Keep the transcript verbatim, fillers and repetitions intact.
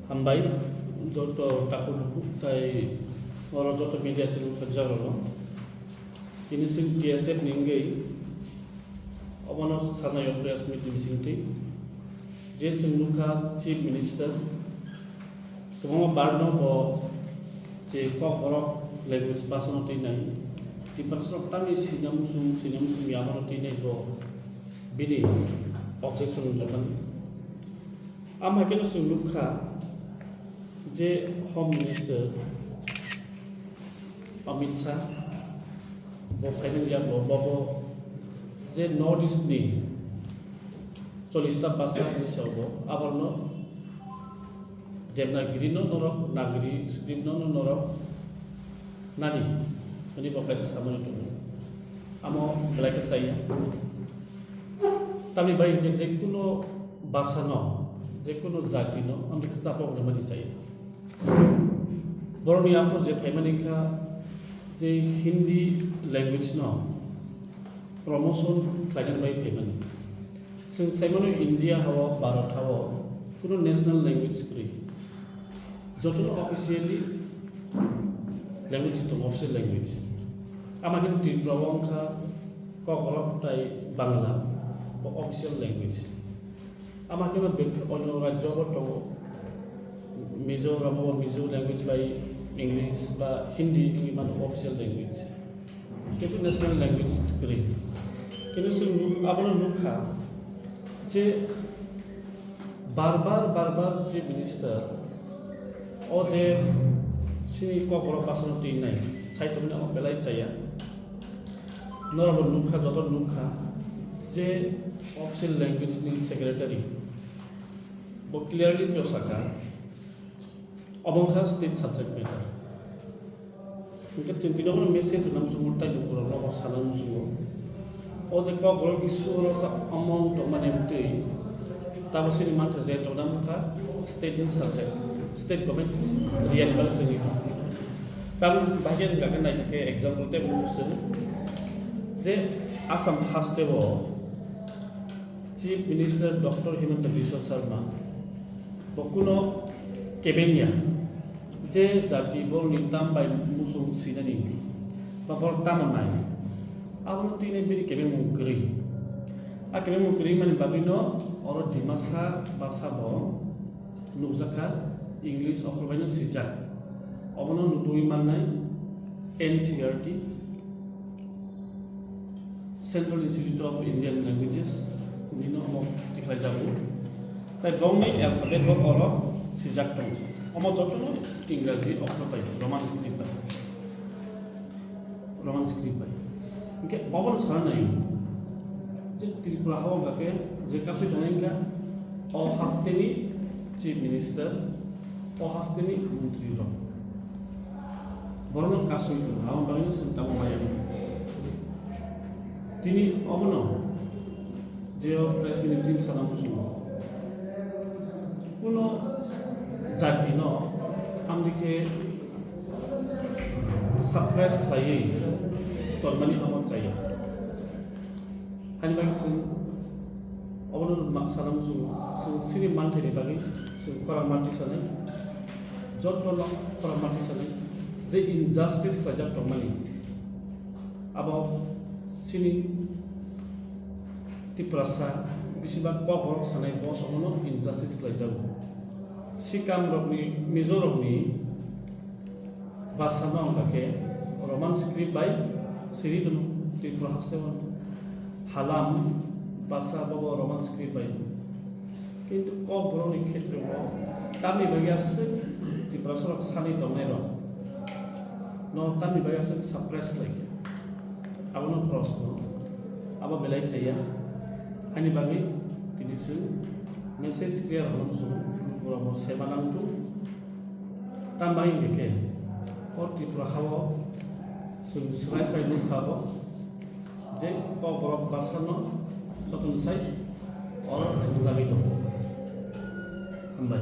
Hambai, joto takhuk bukhuk tai oro joto media thwngwi khakjakrokno. Tini chwng T S F ni wngwi obono sanai o press meet ni bisingtwi je chwng nukha Chief Minister, kwbangma bar no bo je Kokborok language basa no twi nai, Tiprasa rok tamni sina muchung, sina muchung ya abono twi nai bo bini objection wngjakmani. Amo hai kheno chwng nukha je Home Minister Amit Shah bo phaimani yago bo, bo je North East ni chollish ta basa hinwi sao bo, abono Devanagiri no norok, Nagari script no norok nani hwnwi bo kaisa samani tongo. Amo belai khe chaya. Tamni bai hwnkhe je kuno basa no, je kuno jati no, amtwi khe chapok rwmani chaya. Borokni yaphur je phaimani wngkha je Hindi language no promotion khlainani bai phaimani. Chwng saimano India hao, Bharat hao kuno national language kwrwi. Jotono officially language tongo, official language. Ama khe Tripura o wngkha Kokborok tai Bangla, bo official language. Ama khe bo bek-, onyo rajyo bo tongo. Mizoram o Mizo language bai English ba Hindi wngwi mano official language. Kintu national language kwrwi. Kintu chwng nuk-, abono nukha je bar bar, bar bar Chief Minister o je chini Kokborok basa no twi nai, sai tongmani amo belai chaya. Norok bo nukha, joto nukha je official language ni secretary bo clearly no saka, obo wngkha state subject matter. Hwnkhe chwng tini obono message rwna muchungo, tei lukurokno bo sana muchungo. O je Kokborok issue oro sa omong tongmani amtwi tamo sini mantha je tongna wngkha state ni subject, state government riyani bagwi sini. Tam bahai khe wngkha khe naikha khe example tei wngkha je Assam haste o Chief Minister Doctor Himanta Biswa Sarma bo kuno kebengya je jati borokni tam bai muchung swinani ba borok tamo nai, abono twi nai bini kebengmung kwrwi. A kebengmung kwrwi mani bagwino oro Dimasa basa bo nukjakha, English okhor baino swijak. Obono nutugwi mannai N C E R T, Central Institute of Indian Languages, nino omo tikhlaijago. Tai bongni alphabet bo oro swijak tongo. Omo jotono Ingraji okhor bai, Roman script bai. Roman script bai. Hwnkhe obono sana nai je Tripura hao hwnkha khe je kasui tongnai wngkha o hasteni Chief Minister, o hasteni montri rok. Borokno kasui tongo, aboni bagwino chwng tamo maya. Tini obono je o press meet ni twi sana muchungo, kuno jati no amtwi khe suppress khlaiwi tonmani amo chaya. Hani bagwi chwng obono ma-, sana muchungo, chwng chini manthaini bagwi chwng khorang mantwi sanai, jotono khorang mantwi sanai je injustice khlaijak tongmani. Abo chini Tiprasa, bisi ba Kokborok sanai bo somono injustice khlaijago. Sikam rokni, Mizo rokni basa no wngkha khe Roman script bai siri tono Tripura haste o. Halam basa bobo Roman script bai. Kintu Kokborokni khetre o tamni bagwi aswk Tiprasa rok sani tongnai rok no tamni bagwi aswk suppress khlai khe. Abono proshno, abo belai chaya. Ani bagwi tini chwng message clear hwnwi chwng lukurokno sema nangthu. Tambai hwnkhe khe o Tripura hao chwng swrai swrai nukha bo je Kokborok basa no jotono sai oro thwngjagwi tongo. Hambai.